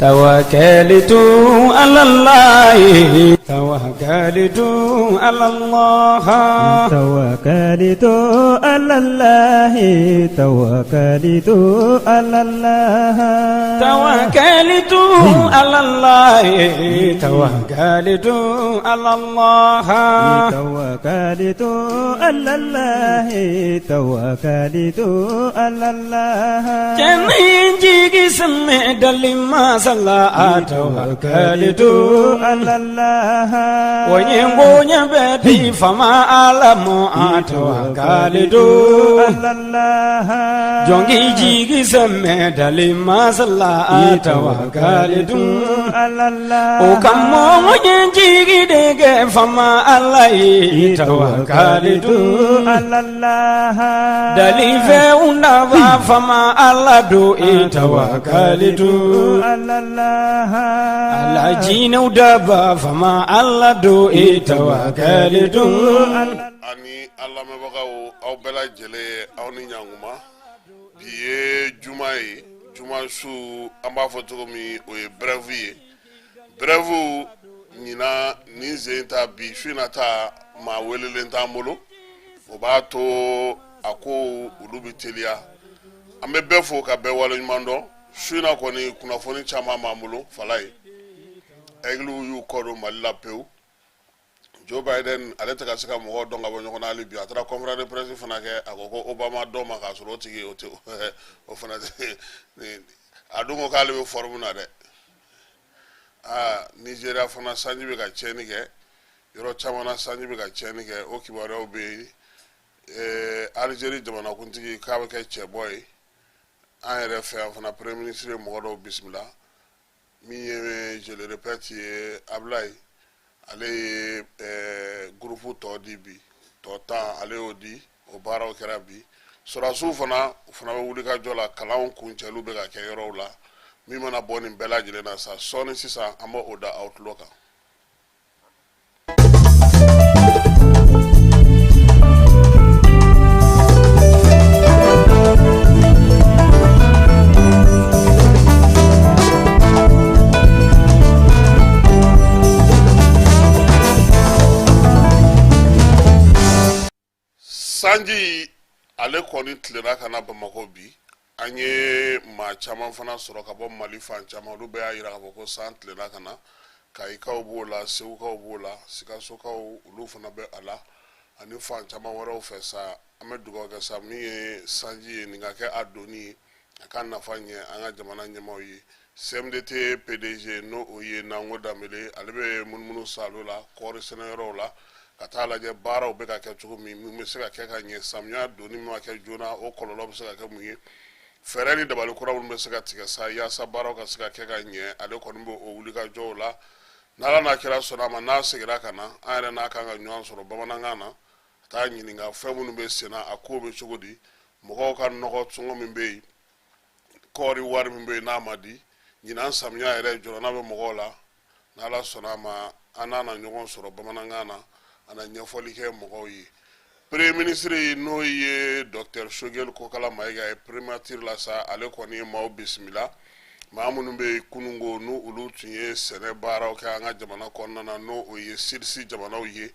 Tawakalitu alallahi tawakalitu alallah tawakalitu alallahi tawakalitu alallah tawakalitu alallahi tawakalitu alallah tawakalitu alallahi tawakalitu alallah Cɛ n'i jigi sɛmɛ dali masa la tawakalitu alallah o ye bonya bɛ di faama ala ma tawakalitu alallah jɔn k'i jigi sɛmɛ dali masa la tawakalitu alallah o kama n ye jigi de kɛ faama ala ye tawakalitu alallah Dalifɛnw dafa faama ala don i tawakalitu alallah ala jinɛw daba faama ala don i tawakalitu Ani an lamɛnbagaw aw bɛɛ lajɛlen aw ni ɲankuma bi ye juma ye juma su an b'a fɔ cogo min o ye brève ye brève ɲinan nin sen ta bi su in na ta maa welelen t'an bolo o b'a to a ko olu bɛ teliya an bɛ bɛɛ fo ka bɛɛ waleɲuman dɔn su in na kɔni kunnafoni caman b'an bolo falaye Aigles y'u kɔ don mali la pewu Joe Biden ale tɛ ka se ka mɔgɔw dɔn ka bɔ ɲɔgɔn na hali bi a taara conférence de presse fana kɛ a ko ko Obama dɔ ma k'a sɔrɔ o tigi o tɛ o fana tɛ a dun ko k'ale bɛ forme na dɛ aa Nigeria fana sanji bɛ ka tiɲɛni kɛ yɔrɔ caman na sanji bɛ ka tiɲɛni kɛ o kibaruyaw bɛ yen ɛɛ Algérie jamanakuntigi k'a bɛ kɛ cɛbɔ ye an yɛrɛ fɛ yan fana premier ministre ye mɔgɔ dɔw bisimila min ye je le répète ye Ablaye ale ye groupe tɔ di bi tɔ 10 ale y'o di o baaraw kɛra bi sɔrɔdasiw fana u fana bɛ wuli ka jɔ la kalanw kuncɛliw bɛ ka kɛ yɔrɔw la min mana bɔ nin bɛɛ lajɛlen na sa sɔɔni sisan an b'o da aw tulo kan Sanji ale kɔni tilenna ka na Bamakɔ bi an ye maa caman fana sɔrɔ ka bɔ Mali fan caman olu bɛɛ y'a jira k'a fɔ ko san tilenna ka na Kayikaw b'o la Segukaw b'o la Sikasokaw olu fana bɛ a la ani fan caman wɛrɛw fɛ sa an bɛ dugawu kɛ sa min ye sanji ye nin ka kɛ a donni ye a ka nafa ɲɛ an ka jamana ɲɛmaaw ye CMDT PDG n'o o ye Nango Danbele ale bɛ munumunu saalo la kɔɔri sɛnɛyɔrɔw la ka taa lajɛ baaraw bɛ ka kɛ cogo min min bɛ se ka kɛ ka ɲɛ samiya donni min ma kɛ joona o kɔlɔlɔ bɛ se ka kɛ mun ye fɛɛrɛ ni dabali kura minnu bɛ se ka tigɛ sa yaasa baaraw ka se ka kɛ ka ɲɛ ale kɔni bɛ o wulikajɔw la n'ala n'a kira sɔnna a ma n'a seginna ka na an yɛrɛ n'a kan ka ɲɔgɔn sɔrɔ bamanankan na taa ɲininka fɛn minnu bɛ senna a ko bɛ cogo di mɔgɔw ka nɔgɔ sɔngɔ min bɛ yen kɔɔri wari min bɛ yen n'a ma di ɲinan samiya yɛrɛ jɔrɔna bɛ mɔgɔw la n'ala sɔnna a ma an n'a na ɲɔgɔn sɔrɔ bamanankan na a na ɲɛfɔli kɛ mɔgɔw ye premier ministre n'o ye docteur Choguel Kokala Mayiga ye primature la sa ale kɔni ye maaw bisimila maa minnu bɛ yen kununko n'u olu tun ye sɛnɛ baaraw kɛ an ka jamana kɔnɔna na n'o o ye SIDS jamanaw ye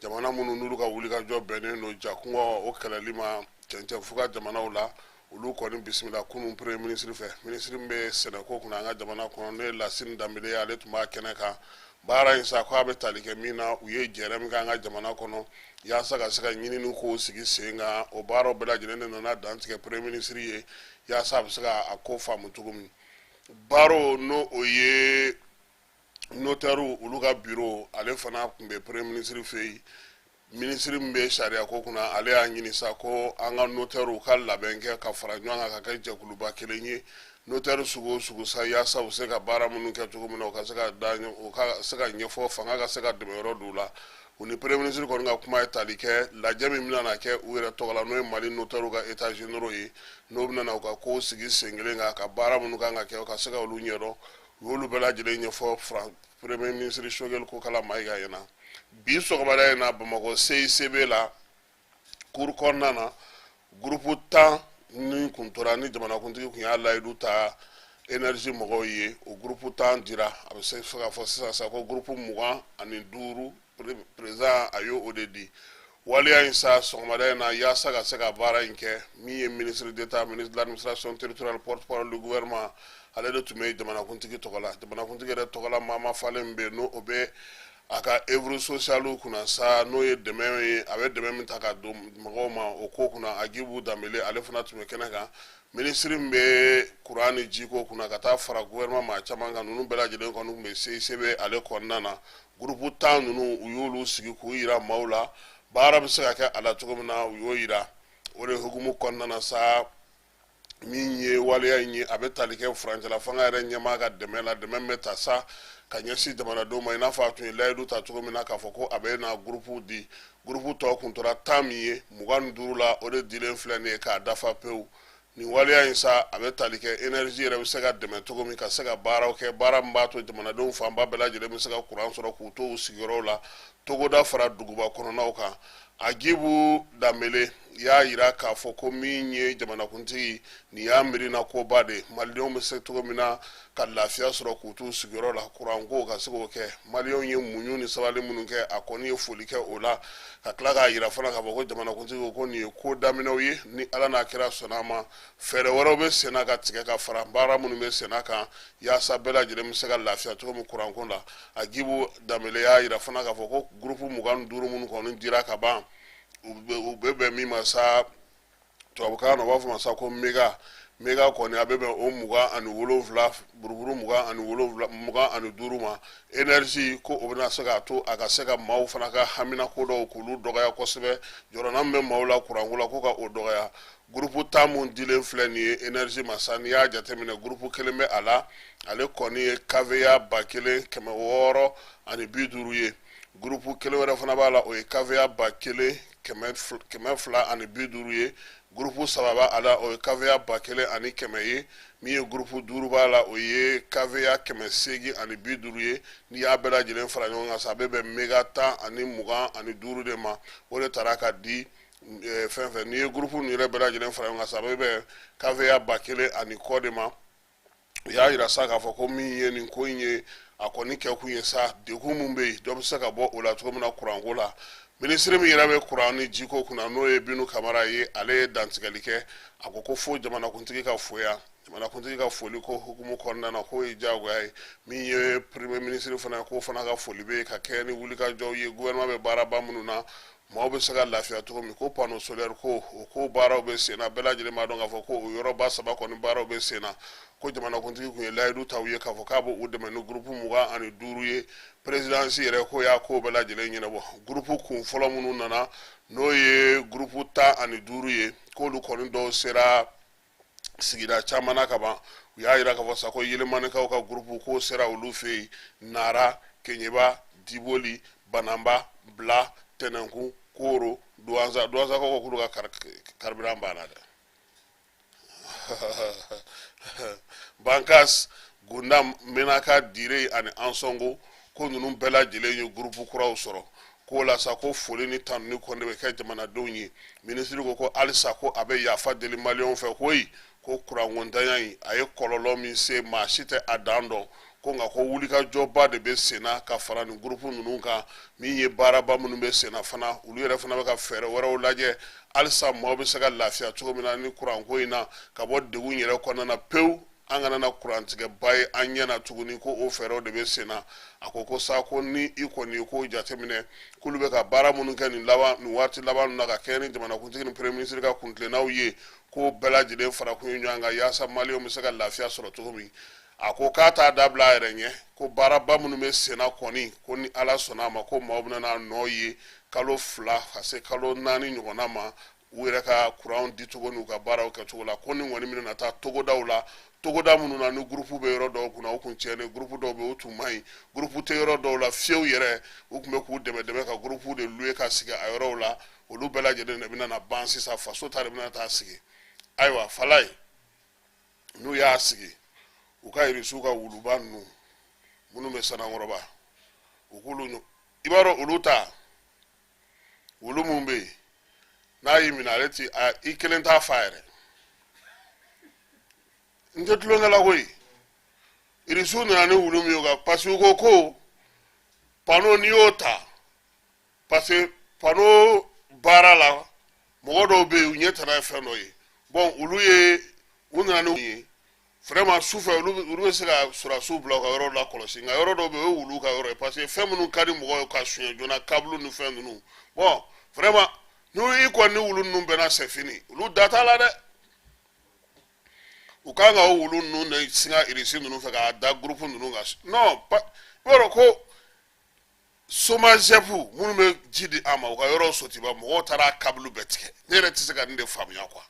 jamana minnu n'olu ka wulikajɔ bɛnnen don jakungɔ o kɛlɛli ma cɛncɛnfuga jamanaw la olu kɔni bisimila kunun premier ministre fɛ minisiri min bɛ sɛnɛko kunna an ka jamana kɔnɔ n'o ye Lasine Danbele ye ale tun b'a kɛnɛ kan baara in sa ko a bɛ tali kɛ min na u ye jɛrɛ min kɛ an ka jamana kɔnɔ yaasa ka se ka ɲinini kow sigi sen kan o baaraw bɛɛ lajɛlen de nana dantigɛ premier ministre ye yaasa a bɛ se ka a ko faamu cogo min baro n'o o ye notɛriw olu ka biro ale fana tun bɛ premier ministre fɛ yen minisiri min bɛ sariya ko kunna ale y'a ɲini sa ko an ka notɛriw ka labɛn kɛ ka fara ɲɔgɔn kan ka kɛ jɛkuluba kelen ye notɛri sugu o sugu sa yaasa u se ka baara minnu kɛ cogo min na u ka se ka da u ka se ka ɲɛfɔ fanga ka se ka dɛmɛyɔrɔ d'u la u ni premier ministre kɔni ka kuma ye tali kɛ lajɛ min bɛna na kɛ u yɛrɛ tɔgɔ la n'o ye mali notɛriw ka états généraux ye n'o bɛna na u ka kow sigi sen kelen kan ka baara minnu kan ka kɛ u ka se ka olu ɲɛdɔn u y'olu bɛɛ lajɛlen ɲɛfɔ premier ministre Choguel Kokala Mayiga ɲɛna bi sɔgɔmada in na Bamakɔ CICB la cour kɔnɔna na groupe 10 ni kun tora ni jamanakuntigi kun y'a layidu ta énergie mɔgɔw ye. O gurupu 10 dira. A bɛ se k'a fɔ sisan sa ko gurupu 25, président a y'o de di. Waleya in sa sɔgɔmada in na, yaasa ka se ka baara in kɛ, min ye ministre d'État, ministre de l'Administration territoriale, porte-parole du gouvernement, ale de tun bɛ jamanakuntigi tɔgɔ la. Jamanakuntigi yɛrɛ tɔgɔ la, maa mafalen bɛ yen, n'o o bɛ a ka œuvre sociale kunna sa, n'o ye dɛmɛ ye, a bɛ dɛmɛ min ta ka don mɔgɔw ma o ko kunna, Agibu Danbele, ale fana tun bɛ kɛnɛ kan. Minisiri min bɛ kuran ni jiko kunna, ka taa fara gouvernement maa caman kan, ninnu bɛɛ lajɛlen kɔni tun bɛ CICB ale kɔnɔna na. Gurupu 10 ninnu, u y'olu sigi k'u yira maaw la baara bɛ se ka kɛ a la cogo min na. U y'o yira. O de hukumu kɔnɔna na sa, min ye waleya in ye, a bɛ tali kɛ furancɛla fanga yɛrɛ ɲɛmaa ka dɛmɛ la, dɛmɛ bɛ ta sa ka ɲɛsin jamanadenw ma, i n'a fɔ a tun ye layidu ta cogo min na k'a fɔ ko a bɛ na gurupu di. Gurupu tɔ kun tora 10 min ye, 25 la, o de dilen filɛ nin ye k'a dafa pewu. Nin waleya in sa, a bɛ tali kɛ énergie yɛrɛ bɛ se ka dɛmɛ cogo min ka se ka baaraw kɛ, baara min b'a to jamanadenw fanba bɛɛ lajɛlen bɛ se ka kuran sɔrɔ k'u to u sigiyɔrɔw la, togoda fara duguba kɔnɔnaw kan. Agibu Danbele y'a yira k'a fɔ ko min ye jamanakuntigi nin y'a miirina koba de, malidenw bɛ se cogo min na ka lafiya sɔrɔ k'u t'u sigiyɔrɔ la, kuranko ka se k'o kɛ. Maliyɛnw ye muɲu ni sabali minnu kɛ, a kɔni ye foli kɛ o la, ka tila k'a yira fana k'a fɔ ko jamanakuntigi ko nin ye ko daminɛw ye. Ni Ala n'a kira sɔnna a ma, fɛɛrɛ wɛrɛw bɛ senna ka tigɛ ka fara baara minnu bɛ senna kan, yaasa bɛɛ lajɛlen bɛ se ka lafiya cogo min kuranko la. Agibu Danbele y'a yira fana k'a fɔ ko gurupu 25 minnu kɔni dira ka ban, u bɛ bɛn min ma sa tubabukan na, u b'a fɔ ma sa ko mega. Mega kɔni, a bɛ bɛn o 27, buruburu 27, 25 ma. Énergie ko o bɛna se k'a to a ka se ka maaw fana ka haminako dɔw k'olu dɔgɔya kosɛbɛ, jɔrɔna min bɛ maaw la kuranko la, ko ka o dɔgɔya. Gurupu 10 mun dilen filɛ nin ye énergie ma sa, n'i y'a jateminɛ, gurupu kelen bɛ a la, ale kɔni ye KVA 1650 ye. Gurupu kelen wɛrɛ fana b'a la, o ye KVA 1250 ye. Gurupu saba b'a la, o ye KVA 1100 ye. Min ye gurupu duuru b'a la, o ye KVA 850 ye. N'i y'a bɛɛ lajɛlen fara ɲɔgɔn kan sa, a bɛ bɛn mega 1025 de ma. O de taara ka di fɛn fɛn. N'i ye gurupu ninnu yɛrɛ bɛɛ lajɛlen fara ɲɔgɔn kan sa, a bɛ bɛn KVA 1000 ani kɔ de ma. U y'a yira sa k'a fɔ ko min ye nin ko in ye, a kɔni kɛkun ye sa, degun min bɛ yen, dɔ bɛ se ka bɔ o la cogo min na kuranko la. Minisiri min yɛrɛ bɛ kuran ni jiko kunna, n'o ye Binu Kamara ye, ale ye dantigɛli kɛ. A ko ko fo jamanakuntigi ka fo yan. Jamanakuntigi ka foli ko hukumu kɔnɔna na, k'o ye diyagoya ye. Min ye premier ministre fana ye, k'o fana ka foli bɛ yen ka kɛɲɛ ni wulikajɔw ye gouvernement bɛ baaraba minnu na, maaw bɛ se ka lafiya cogo min. Ko panneau solaire ko, o ko baaraw bɛ sen na. Bɛɛ lajɛlen b'a dɔn k'a fɔ ko o yɔrɔba saba kɔni baaraw bɛ sen na. Ko jamanakuntigi tun ye layidu ta u ye k'a fɔ k'a b'u dɛmɛ ni gurupu 25 ye. Présidence yɛrɛ ko y'a ko bɛɛ lajɛlen ɲɛnabɔ. Gurupu kun fɔlɔ minnu nana, n'o ye gurupu 15 ye, k'olu kɔni dɔw sera sigida caman na ka ban. U y'a yira k'a fɔ sa ko Yelimanikaw ka gurupu, k'o sera olu fɛ yen, Nara, Keɲeba, Diboli, Bananba, Bila, Tɛnɛnkun, Koro, Duwanza. Duwanza ko k'olu ka carburant banna dɛ. Bankas, Gundam, Menaka, Dire ani Ansongo, ko ninnu bɛɛ lajɛlen ye gurupu kuraw sɔrɔ. K'o la sa, ko foli ni tanuni kɔni de bɛ kɛ jamanadenw ye. Minisiri ko ko halisa ko a bɛ yafa deli maliyɛnw fɛ koyi, ko kurankontanya in, a ye kɔlɔlɔ min se, maa si tɛ a dan dɔn. Ko nka ko wulikajɔba de bɛ senna ka fara nin gurupu ninnu kan. Min ye baaraba minnu bɛ senna fana, olu yɛrɛ fana bɛ ka fɛɛrɛ wɛrɛw lajɛ halisa maaw bɛ se ka lafiya cogo min na ni kuranko in na, ka bɔ degun yɛrɛ kɔnɔna na pewu, an kana na kurantigɛba ye an ɲɛ na tuguni. Ko o fɛɛrɛw de bɛ sen na. A ko ko sa ko ni i kɔni ye k'o jateminɛ, k'olu bɛ ka baara minnu kɛ nin laban nin waati laban ninnu na, ka kɛɲɛ ni jamanakuntigi ni premier ministre ka kuntilennaw ye, k'o bɛɛ lajɛlen farakun ye ɲɔgɔn kan yaasa maliyɛnw bɛ se ka lafiya sɔrɔ cogo min. A ko k'a t'a dabila a yɛrɛ ɲɛ, ko baaraba minnu bɛ senna kɔni, ko ni Ala sɔnna a ma, ko maaw bɛna n'a nɔ ye kalo 2 ka se kalo 4 ɲɔgɔnna ma, u yɛrɛ ka kuran dicogo n'u ka baaraw kɛcogo la. Ko nin kɔni bɛna na taa togodaw la, togoda minnu na ni gurupu bɛ yɔrɔ dɔw kunna, u kun tiɲɛnen, gurupu dɔw bɛ u tun man ɲi, gurupu tɛ yɔrɔ dɔw la fiyewu yɛrɛ, u tun bɛ k'u dɛmɛ dɛmɛ ka gurupu de louer ka sigi a yɔrɔw la. Olu bɛɛ lajɛlen de bɛna na ban sisan, faso ta de bɛna taa sigi. Ayiwa Falaye, n'u y'a sigi, u ka irisiw ka wuluba ninnu minnu bɛ Sanankɔrɔba, u k'olu, i b'a dɔn olu ta wulu mun bɛ yen, n'a y'i minɛ, ale ti a i kelen t'a fa yɛrɛ. N tɛ tulonkɛ la koyi. Irisiw nana ni wulu min ye kan, parce que u ko ko panneau, n'i y'o ta, parce que panneau baara la, mɔgɔ dɔw bɛ yen, u ɲɛ tana ye fɛn dɔ ye. Bon, olu ye u nana ni ye vraiment sufɛ, olu bɛ se ka sɔrɔdasiw bila u ka yɔrɔ la kɔlɔsi. Nka yɔrɔ dɔw bɛ yen, o ye wuluw ka yɔrɔ ye, parce que fɛn minnu ka di mɔgɔw ye ka suɲɛ joona, câble ni fɛn ninnu. Bon, vraiment, n'u i kɔni ni wulu ninnu bɛnna, c'est fini, olu da t'a la dɛ. U kan ka o wulu ninnu de singa Irisi ninnu fɛ k'a da groupe ninnu kan. Non, i b'a dɔn ko SOMAGEP minnu bɛ ji di an ma, u ka yɔrɔ Sotiba, mɔgɔw taara a câble bɛɛ tigɛ. Ne yɛrɛ tɛ se ka nin de faamuya quoi.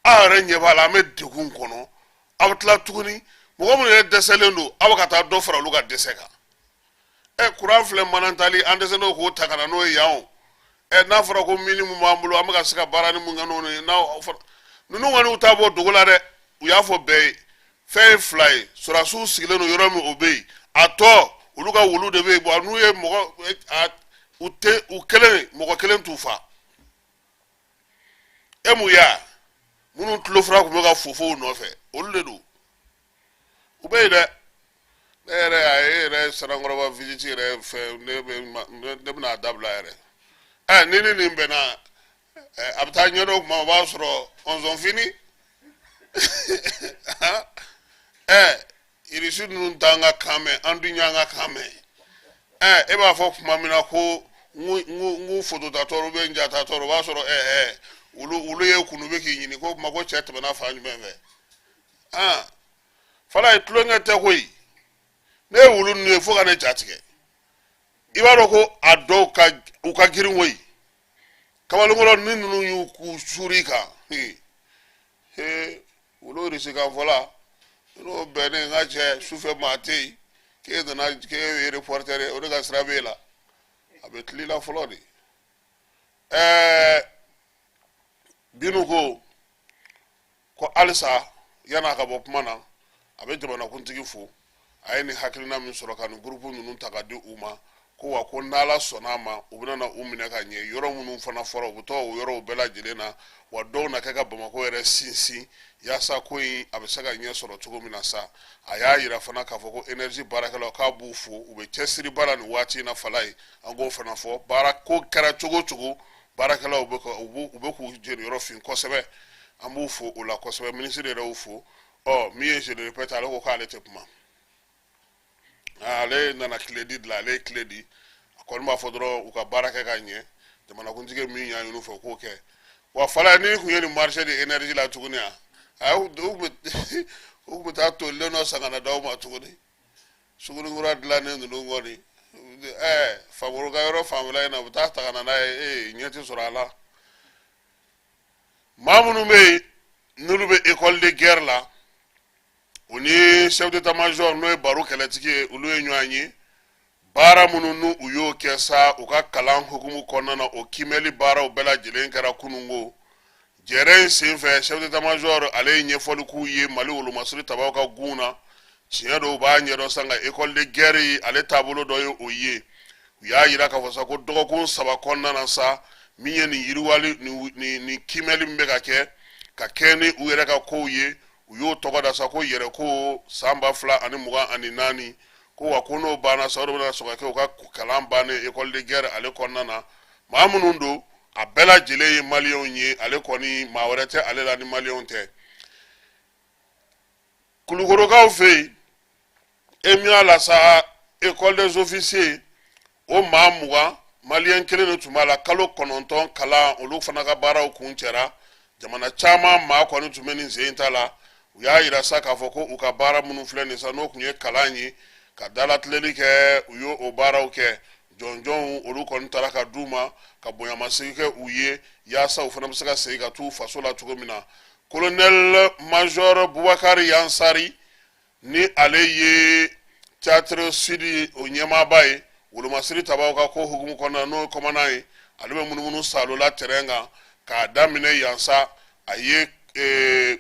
Aw yɛrɛ ɲɛ b'a la, an bɛ degun kɔnɔ, aw bɛ tila tuguni, mɔgɔ minnu yɛrɛ dɛsɛlen don, aw bɛ ka taa dɔ fara olu ka dɛsɛ kan. Ɛ, kuran filɛ Manantali, an dɛsɛlen don k'o ta ka na n'o ye yan o. Ɛ, n'a fɔra ko mini mun b'an bolo, an bɛ ka se ka baara ni mun kɛ n'o ye, n'aw fɔra ninnu kɔni, u t'a bɔ dogo la dɛ. U y'a fɔ bɛɛ ye, fɛn ye fila ye: sɔrɔdasiw sigilen don yɔrɔ min, o bɛ yen, a tɔ olu ka wulu de bɛ yen. Bon, n'u ye mɔgɔ a u tɛ u kelen, mɔgɔ kelen t'u fa. E mun y'a minnu tulo fura tun bɛ ka fofow nɔfɛ, olu de don, u bɛ yen dɛ. Ne yɛrɛ a ye yɛrɛ Sanankɔrɔba visite yɛrɛ fɛ, ne bɛ ne bɛna a dabila yɛrɛ. Ɛ, ni ni nin bɛnna, a bɛ taa ɲɛdɔn kuma, o b'a sɔrɔ on fini. Ɛ, Irisi ninnu t'an ka kan mɛn, an dun y'an ka kan mɛn. Ɛ, e b'a fɔ tuma min na ko n k'u fototatɔ ou bien jatatɔ, o b'a sɔrɔ ɛ ɛ olu ye kunu bɛ k'i ɲini ko kuma ko cɛ tɛmɛna fan jumɛn fɛ. Aa, fala ye tulonkɛ tɛ koyi. Ne ye wulu ninnu ye fo ka ne ja tigɛ. I b'a dɔn ko a dɔw ka u ka girin koyi. Kamalenkɔrɔ ni ninnu y'u k'u suuri kan, he, wulu irisikan fɔla n'o bɛnnen, n ka cɛ, sufɛ maa tɛ yen, k'e nana k'e ye reporter ye, o de ka sira b'e la, a bɛ tila i la fɔlɔ de. Ɛɛ, Binu ko halisa yan'a ka bɔ kuma na, a bɛ jamanakuntigi fo, a ye nin hakilina min sɔrɔ ka nin gurupu ninnu ta ka di u ma, ko wa ko n'Ala sɔnna a ma, u bɛna na u minɛ ka ɲɛ. Yɔrɔ minnu fana fɔra, u bɛ taa o yɔrɔw bɛɛ lajɛlen na, wa dɔw na kɛ ka Bamakɔ yɛrɛ sinsin yaasa ko in a bɛ se ka ɲɛ sɔrɔ cogo min na sa. A y'a yira fana k'a fɔ ko énergie baarakɛlaw, k'a b'u fo, u bɛ cɛsiriba la nin waati in na. Fala ye, an k'o fana fɔ, baara ko kɛra cogo o cogo, baarakɛlaw bɛ ka u bɛ k'u jeniyɔrɔ fin kosɛbɛ, an b'u fo o la kosɛbɛ. Minisiri yɛrɛ y'u fo. Ɔ, min ye, je le répète, ale ko k'ale tɛ kuma, ale nana tile di dilan, ale ye tile di. A kɔni b'a fɔ dɔrɔn u ka baara kɛ ka ɲɛ, jamanakuntigi ye min ɲa ɲini u fɛ, u k'o kɛ. Wa fala, n'i kun ye nin marché de énergie la tuguni, a u kun bɛ taa tolilen dɔ san ka na d'aw ma tuguni, Suguninkura dilannen ninnu kɔni. Ɛɛ, Famoro ka yɔrɔ fanfɛla in na, u bɛ taa ta ka na n'a ye, ee, ɲɛ tɛ sɔrɔ a la. Maa minnu bɛ yen n'olu bɛ école de guerre la, u ni chef d'état major, n'o ye Baro kɛlɛtigi ye, olu ye ɲɔgɔn ye. Baara minnu n'u u y'o kɛ sa u ka kalan hukumu kɔnɔna na, o kiimɛli baaraw bɛɛ lajɛlen kɛra kununko. Jɛrɛ in senfɛ, chef d'état major ale ye ɲɛfɔli k'u ye Mali wolomasiri tabaw ka gun na. Tiɲɛ don, u b'a ɲɛdɔn sa, nka école de guerre ale taabolo dɔ ye o ye. U y'a yira k'a fɔ sa ko dɔgɔkun 3 kɔnɔna na sa, min ye nin yiriwali nin kiimɛli min bɛ ka kɛ ka kɛ ni u yɛrɛ ka kow ye, u y'o tɔgɔ da sa ko yɛrɛko san 2024. Ko wa ko n'o banna sa, o de bɛna sɔn ka kɛ u ka kalan bannen école de guerre ale kɔnɔna na. Maa minnu don, a bɛɛ lajɛlen ye maliyɛnw ye, ale kɔni maa wɛrɛ tɛ ale la ni maliyɛnw tɛ. Kulukorokaw fɛ yen, EMUA la sa, école des officiers, o maa 20, maliyɛn kelen de tun b'a la. Kalo 9 kalan, olu fana ka baaraw kuncɛra. Jamana caman maa kɔni tun bɛ nin sen ta la. U y'a yira sa k'a fɔ ko u ka baara minnu filɛ nin sa, n'o tun ye kalan ye ka dalatileli kɛ, u y'o o baaraw kɛ. Jɔnjɔnw olu kɔni taara ka d'u ma ka bonyamasegin kɛ u ye, yaasa u fana bɛ se ka segin ka t'u faso la cogo min na. Colonel major Bubakari Yansari, ni ale ye théâtre sud o ɲɛmaaba ye, wolomasiri tabaw ka ko hukumu kɔnɔna, n'o ye commandant ye, ale bɛ munumunu salo la terrain kan k'a daminɛ yan sa, a ye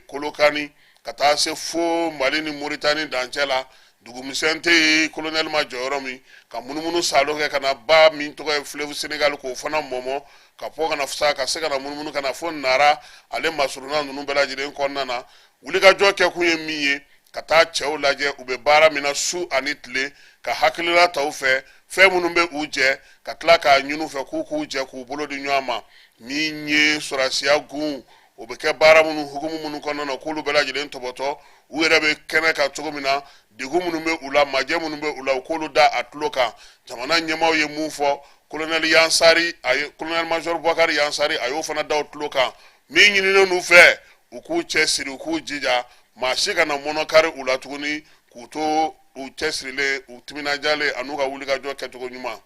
Kolokani ka taa se fo Mali ni Moritani dancɛ la. Dugumisɛn tɛ yen colonel ma jɔ yɔrɔ min, ka munumunu salo kɛ ka na ba min tɔgɔ ye fleuve Sénégal, k'o fana mɔmɔ ka bɔ ka na sa ka se ka na munumunu ka na fo Nara ale masurunna ninnu bɛɛ lajɛlen kɔnɔna na. Wulikajɔ kɛkun ye min ye, ka taa cɛw lajɛ u bɛ baara min na su ani tile, ka hakilila ta u fɛ, fɛn minnu bɛ u jɛ, ka tila k'a ɲini u fɛ k'u k'u jɛ k'u bolo di ɲɔgɔn ma. Min ye sɔrɔdasiya gun, o bɛ kɛ baara minnu hukumu minnu kɔnɔna na, k'olu bɛɛ lajɛlen tɔbɔtɔ, u yɛrɛ bɛ kɛnɛ kan cogo min na, degun minnu bɛ u la, majɛ minnu bɛ u la, u k'olu da a tulo kan. Jamana ɲɛmaaw ye mun fɔ, colonel Yansari, a ye colonel major Bubakari Yansari, a y'o fana da u tulo kan. Min ɲininen u fɛ, u k'u cɛsiri, u k'u jija, maa si kana mɔnɔkari u la tuguni, k'u to u cɛsirilen, u timinandiyalen an'u ka wulikajɔ kɛcogo ɲuman.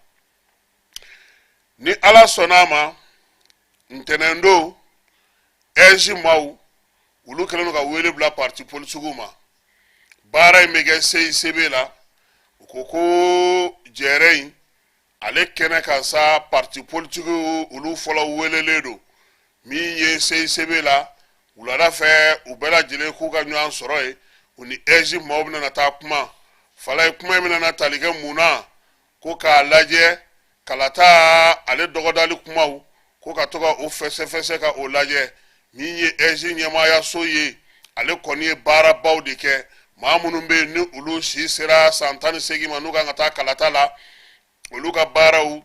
Ni Ala sɔnna a ma, ntɛnɛndon, AIGE maaw, olu kɛlen don ka wele bila parti politikiw ma. Baara in bɛ kɛ CICB la. U ko ko jɛrɛ in ale kɛnɛ kan sa, parti politikiw olu fɔlɔ welelen don. Min ye CICB la, wulada fɛ, u bɛɛ lajɛlen k'u ka ɲɔgɔn sɔrɔ yen. U ni AIGE maaw bɛna taa kuma. Falaye, kuma in bɛna tali kɛ mun na? Ko k'a lajɛ kalata ale dɔgɔdali kumaw, ko ka to ka o fɛsɛfɛsɛ ka o lajɛ. Min ye AIGE ɲɛmaayaso ye, ale kɔni ye baarabaw de kɛ. Maa minnu bɛ yen ni olu si sera san 18 ma, n'u kan ka taa kalata la, olu ka baaraw,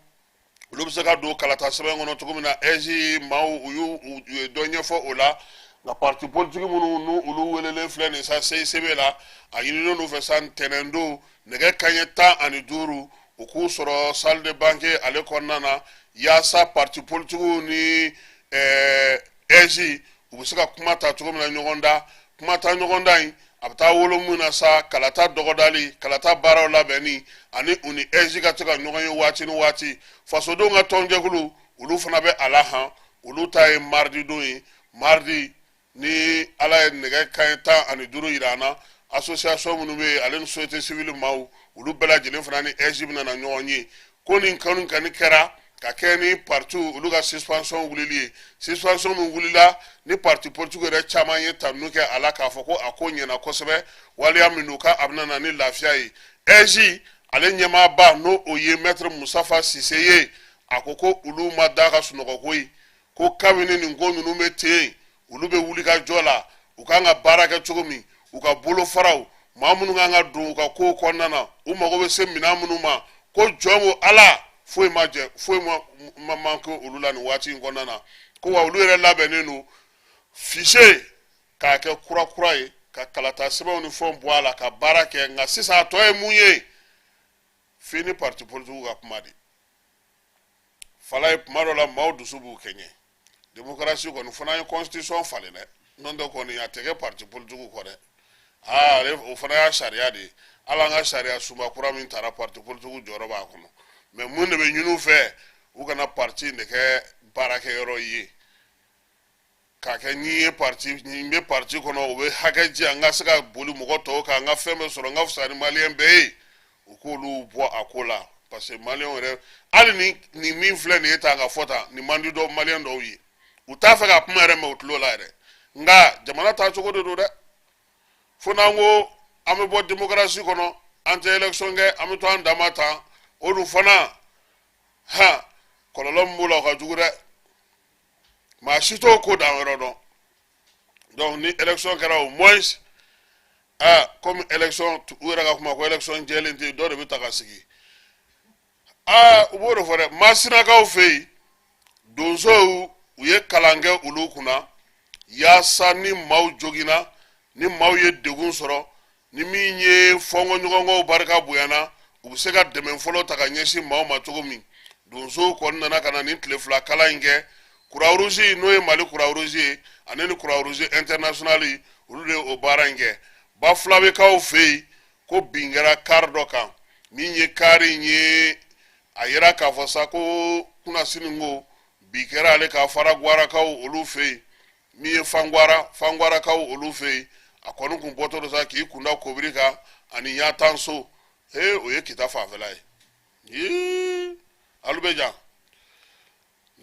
olu bɛ se ka don kalata sɛbɛn kɔnɔ cogo min na, AIGE maaw u y'u u ye dɔ ɲɛfɔ o la. Nka parti politique minnu n'u olu welelen filɛ nin sa CICB la, a ɲininen n'u fɛ sa, ntɛnɛndon nɛgɛ kanɲɛ 15, u k'u sɔrɔ salle de banquet ale kɔnɔna na, yaasa parti politikiw ni AIGE u bɛ se ka kuma ta cogo min na ɲɔgɔn da. Kuma ta ɲɔgɔn da in, a bɛ taa wolo mun na sa? Kalata dɔgɔdali, kalata baaraw labɛnni, ani u ni AIGE ka to ka ɲɔgɔn ye waati ni waati. Fasodenw ka tɔnjɛkulu, olu fana bɛ a la han. Olu ta ye mardi don ye, mardi ni Ala ye nɛgɛ kanɲɛ 15 yira an na. Association minnu bɛ yen, ale ni société civile maaw, olu bɛɛ lajɛlen fana ni AIGE bɛna na ɲɔgɔn ye. Ko nin kanu kani kɛra ka kɛ ni parti olu ka suspension wulili ye, suspension min wulila ni parti politique yɛrɛ caman ye tanu kɛ a la, k'a fɔ ko a ko ɲɛna kosɛbɛ. Waleya min don, k'a bɛna na ni lafiya ye. AIGE ale ɲɛmaaba, n'o o ye maître Musafa Sise ye, a ko ko olu ma da ka sunɔgɔ koyi, ko kabini nin ko ninnu bɛ ten, olu bɛ wuli ka jɔ la. U kan ka baara kɛ cogo min, u ka bolofaraw, maa minnu kan ka don u ka kow kɔnɔna na, u mago bɛ se minɛn minnu ma, ko jɔn ko Ala, foyi ma jɛ, foyi ma manqué olu la nin waati in kɔnɔna na. Ko wa olu yɛrɛ labɛnnen don fichier k'a kɛ kura kura ye, ka kalata sɛbɛnw ni fɛnw bɔ a la, ka baara kɛ. Nka sisan a tɔ ye mun ye? F'i ni parti politikiw ka kuma de. Falaye, kuma dɔ la maaw dusu b'u kɛɲɛ. Démocratie kɔni fana ye constitution falen dɛ, n'o tɛ kɔni a tɛ kɛ parti politique kɔ dɛ. Aa, o fana y'a sariya de ye. Hali an ka sariya sunba kura min taara, parti politique jɔyɔrɔ b'a kɔnɔ. Mais mun de bɛ ɲini u fɛ? U kana parti in de kɛ baarakɛyɔrɔ ye, k'a kɛ ni ye parti ni bɛ parti kɔnɔ, u bɛ hakɛ di yan, n ka se ka boli mɔgɔ tɔw kan, n ka fɛn bɛɛ sɔrɔ, n ka fisa ni maliyɛn bɛɛ ye. U k'olu bɔ a ko la, parce que maliyɛnw yɛrɛ, hali ni nin min filɛ nin ye tan ka fɔ tan, nin man di dɔw, maliyɛn dɔw ye, u t'a fɛ ka kuma yɛrɛ mɛn u tulo la yɛrɛ. Nka jamana taacogo de don dɛ. Fo n'an ko an bɛ bɔ démocratie kɔnɔ, an tɛ élection kɛ, an bɛ to an dama tan, o dun fana han, kɔlɔlɔ min b'o la, o ka jugu dɛ. Maa si t'o ko dan yɔrɔ dɔn. Donc ni élection kɛra, au moins, ah, comme élection, u yɛrɛ ka kuma ko élection jɛlen tɛ yen, dɔ de bɛ ta ka sigi. Aa, u b'o de fɔ dɛ. Masinakaw fɛ yen, donsow, u ye kalan kɛ olu kunna yaasa ni maaw joginna, ni maaw ye degun sɔrɔ, ni min ye fɔnkɔɲɔgɔnkɔw barika bonyana, u bɛ se ka dɛmɛ fɔlɔ ta ka ɲɛsin maaw ma cogo min. Donsow kɔni nana ka na nin tile 2 kalan in kɛ. Croix-Rouge, n'o ye Mali Croix-Rouge ye, ani ni Croix-Rouge internationale, olu de ye o baara in kɛ. Bafulabekaw fɛ yen, ko bin kɛra kari dɔ kan. Min ye kari in ye, a yira k'a fɔ sa ko kunasini ko bin kɛra ale ka Faragwarakaw olu fɛ yen. Min ye Fangwara, Fangwarakaw olu fɛ yen, a kɔni kun bɔtɔ don sa k'i kunda Kobiri kan ani Yatanso. Ee, o ye Kita fanfɛla ye. Yii, alu bɛ jan,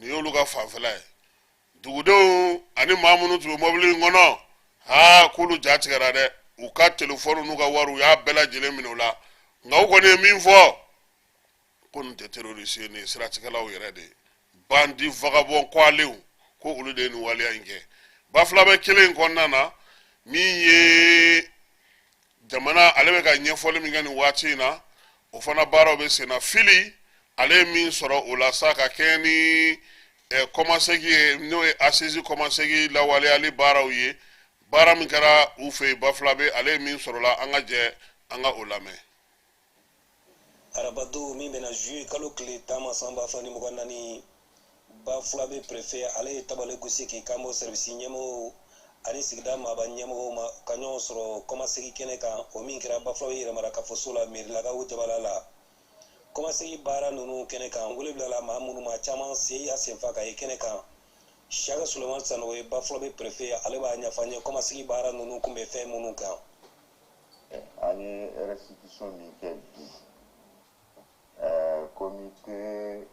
nin y'olu ka fanfɛla ye. Dugudenw ani maa minnu tun bɛ mɔbili in kɔnɔ, aa, k'olu ja tigɛra dɛ. U ka telefɔni n'u ka wari, u y'a bɛɛ lajɛlen minɛ u la. Nka u kɔni ye min fɔ, ko nin tɛ terroriste ye, nin ye siratigɛlaw yɛrɛ de ye, bandi vagabond kɔlenw, ko olu de ye nin waleya in kɛ. Bafulabɛ kelen in kɔnɔna na, min ye Jamana ale bɛ ka ɲɛfɔli min kɛ nin waati in na, o fana baaraw bɛ sen na. Fili ale ye min sɔrɔ o la sa, ka kɛɲɛ ni kɔmasegi ye, n'o ye assise kɔmasegi lawaleyali baaraw ye, baara min kɛra u fɛ yen Bafulabe, ale ye min sɔrɔ la, an ka jɛ an ka o lamɛn. Arabadon min bɛna juillet kalo tile 10 ma san 2024, Bafulabe préfet ale ye tabale gosi k'i kanbɔ service ɲɛmɔgɔw ani sigida maaba ɲɛmɔgɔw ma ka ɲɔgɔn sɔrɔ kɔmasegi kɛnɛ kan, o min kɛra Bafulabe yɛrɛmara kafoso la, mairilakaw jabala la. Kɔmasegi baara ninnu kɛnɛ kan, wele bilala maa minnu ma, caman sen y'a senfa ka ye kɛnɛ kan. Siyaka Suleman Sanogo ye Bafulabe préfet, ale b'a ɲɛfɔ an ye kɔmasegi baara ninnu kun bɛ fɛn minnu kan. An ye restitution min kɛ bi, comité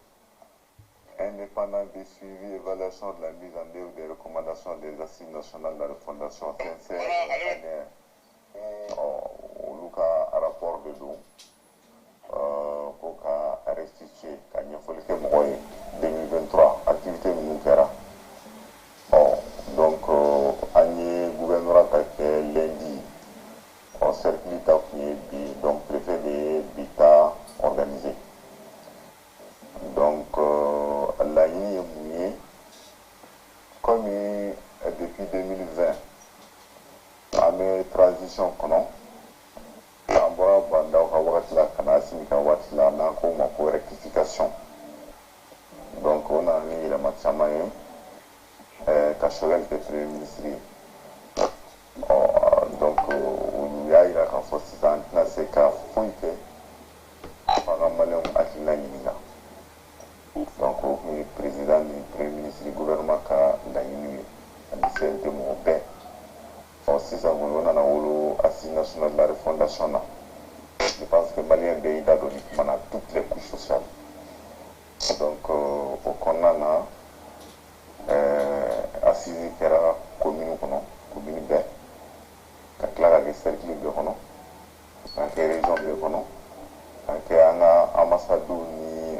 indépendant de suivi évaluation de la mise en œuvre des recommandations des assises nationales de la refondation CNCR, olu ka rapport de don ko ka restituer, ka ɲɛfɔli kɛ mɔgɔ ye 2023 activité minnu kɛra. Ɔ donc an ye gouvernorat ta kɛ lundi, ɔ cercle ta kun ye bi, donc préfet de ye bi ta organisé. Donc laɲini ye mun ye? Comme depuis 2020 an bɛ transition kɔnɔ, an bɔra Bah N'Daw ka wagati la ka na Asimi ka waati la, n'an k'o ma ko rectification. Donc o nana ni yɛlɛma caman ye, ka Choguel kɛ premier ministre ye. Ɔ donc olu y'a yira k'a fɔ sisan an tɛna se ka foyi kɛ f'an ka maliyɛnw hakilina ɲininka. Donc o tun ye président ni premier ministre, gouvernement ka laɲini ye, ani CNT mɔgɔ bɛɛ. Ɔ sisan kɔni, o nana wolo assise nationale de la refondation na. Je pense que maliyɛn bɛɛ y'i da don nin kuma na, toutes les couches sociales. Donc o kɔnɔna na, assise kɛra commune kɔnɔ, commune bɛɛ, ka tila ka kɛ cercle bɛɛ kɔnɔ, ka kɛ région bɛɛ kɔnɔ, ka kɛ an ka ambassades ni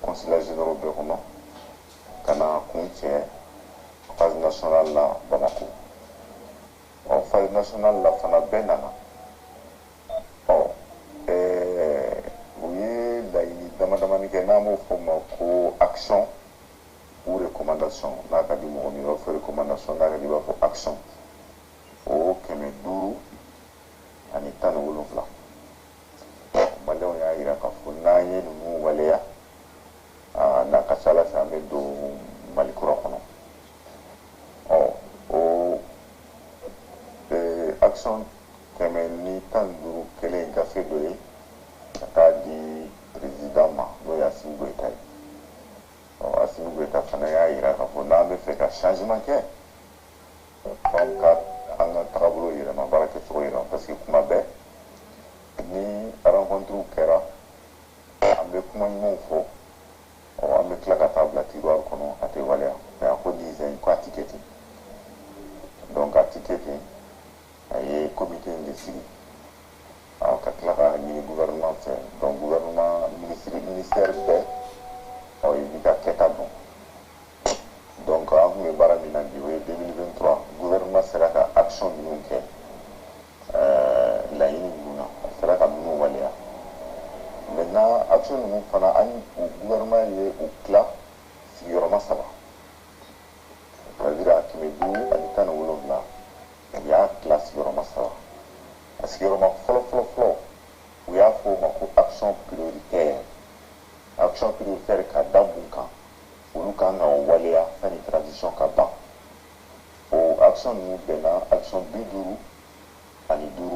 consulat généraux bɛɛ kɔnɔ, ka na kun cɛ phase nationale la Bamako. Ɔ phase nationale la fana, bɛɛ nana. Ɔ u ye laɲini dama damani kɛ, n'an b'o fɔ o ma ko action ou recommandation. N'a ka di mɔgɔ min, i b'a fɔ recommandation, n'a ka di, i b'a fɔ action. O 517, maliyɛnw y'a yira k'a fɔ n'an ye ninnu waleya, n'a ka ca ala fɛ, an bɛ don Mali kura kɔnɔ. Ɔ o action 115 kelen, gafe dɔ ye ka taa di président ma, n'o ye Asimi Goyita ye. Ɔ Asimi Goyita fana y'a yira k'a fɔ n'an bɛ fɛ ka changement kɛ, f'an ka an ka tagabolo yɛlɛma, baara kɛcogo yɛlɛma, parce que kuma bɛɛ ni rencontre kɛra, an bɛ kuma ɲumanw fɔ, ɔ an bɛ tila ka taa bila tiroir kɔnɔ, a tɛ waleya. Mais a ko disɛn ko a ti kɛ ten. Donc a ti kɛ ten, a ye comité in de sigi ka tila ka ɲini gouvernement fɛ. Donc gouvernement, ministre, ministère bɛɛ, ɔ i b'i ka kɛta dɔn. Donc an tun bɛ baara min na bi, o ye 2023 gouvernement sera ka action minnu kɛ, laɲini minnu na, a sera ka minnu waleya. Maintenant action ninnu fana, an gouvernement ye u tila sigiyɔrɔma saba, c'est à dire a 517, u y'a tila sigiyɔrɔma saba. A sigiyɔrɔma fɔlɔ fɔlɔ fɔlɔ, u y'a fɔ o ma ko action prioritaire. Action prioritaire ka da mun kan? Olu kan ka waleya sani transition ka ban. O action ninnu bɛnna action 55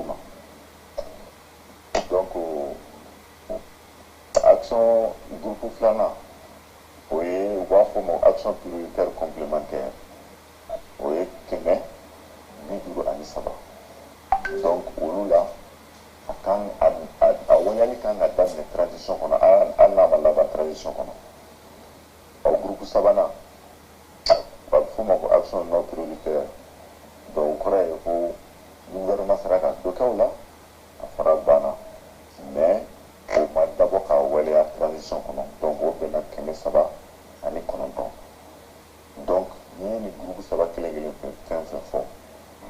ma. Donc action groupe filanan, o ye u b'a fɔ o ma action prioritaire complémentaire, o ye 153. Donc olu la, a kan a waleyali kan ka daminɛ transition kɔnɔ, hali n'a ma laban transition kɔnɔ. Ɔ groupe sabanan, a bɛ f'o ma ko action non prioritaire. Donc o kɔrɔ ye ko gouvernement sera ka dɔ kɛ o la, a fara banna, mais o ma dabɔ k'a waleya transition kɔnɔ. Donc o bɛnna 309. Donc n'i ye nin groupe saba kelen kelen fɛn fɛn fɔ,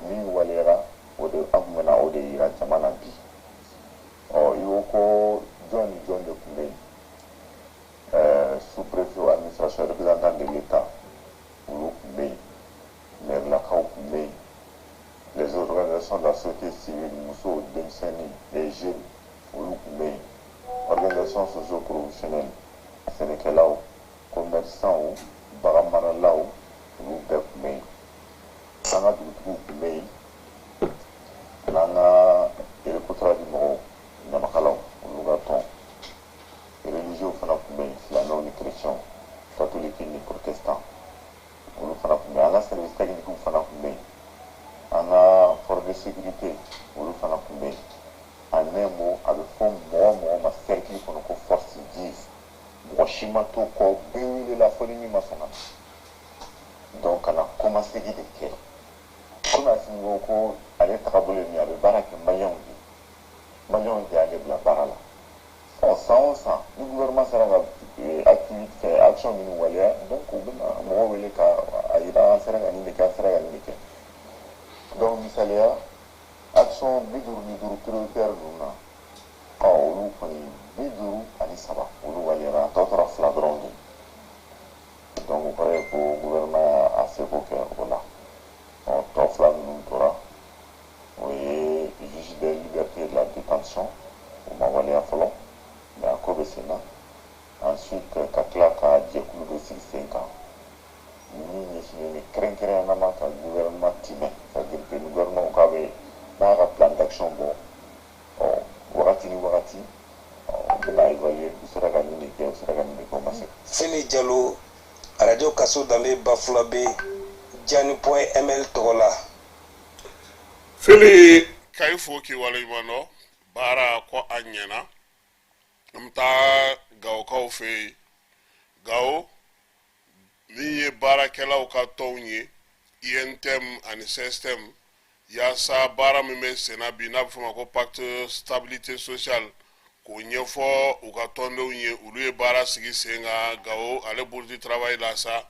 min waleyara, o de an tun bɛna o de En un mot, a bɛ fɔ mɔgɔ o mɔgɔ ma cercle kɔnɔ ko force vive, mɔgɔ si ma to kɔ, bɛɛ welela fo ni min ma sɔn ka na. Donc ka na kɔmasegin de kɛ, komi Asimi ko ko ale tagabolo ye min ye, a bɛ baara kɛ maliyɛnw de ye, maliyɛnw de y'ale bila baara la. Ɔ san o san ni gouvernement sera ka activité action minnu waleya, donc u bɛna mɔgɔw wele ka a yira an sera ka nin de kɛ, an sera ka nin de kɛ. Donc misaliya, action 55 prioritaire ninnu na, ɔ olu kɔni 53 olu waleyara, a tɔ tora fila dɔrɔn de. Donc o kɔrɔ ye ko gouvernement y'a seko kɛ o la. Ɔ tɔ fila minnu tora, o ye juge des libertés et de la détention, o ma waleya fɔlɔ, mais a ko bɛ sen na. Ensuite ka tila ka jɛkulu dɔ sigi sen kan min ɲɛsinnen bɛ kɛrɛnkɛrɛnnenya ka gouvernement timɛ, c'est à dire que ni gouvernement k'a bɛ n'a ka plan d'action bɔ, ɔ wagati ni wagati u bɛna évaluer, u sera ka nin de kɛ, u sera ka nin de kɛ, o ma se. Fili Jalo, arajo Kaso Danbe Bafulabe, Jani.ml tɔgɔ la. Fili, k'ayi fo k'i waleɲuman dɔn, baara ko a ɲɛna. An bɛ taa Gawokaw fɛ yen. Gawo, min ye baarakɛlaw ka tɔnw ye, UNTM ani CSTM, yaasa baara min bɛ senna bi n'a bɛ f'o ma ko pacte stabilité sociale, k'o ɲɛfɔ u ka tɔndenw ye. Olu ye baara sigi sen kan Gawo ale bourse du travail la sa,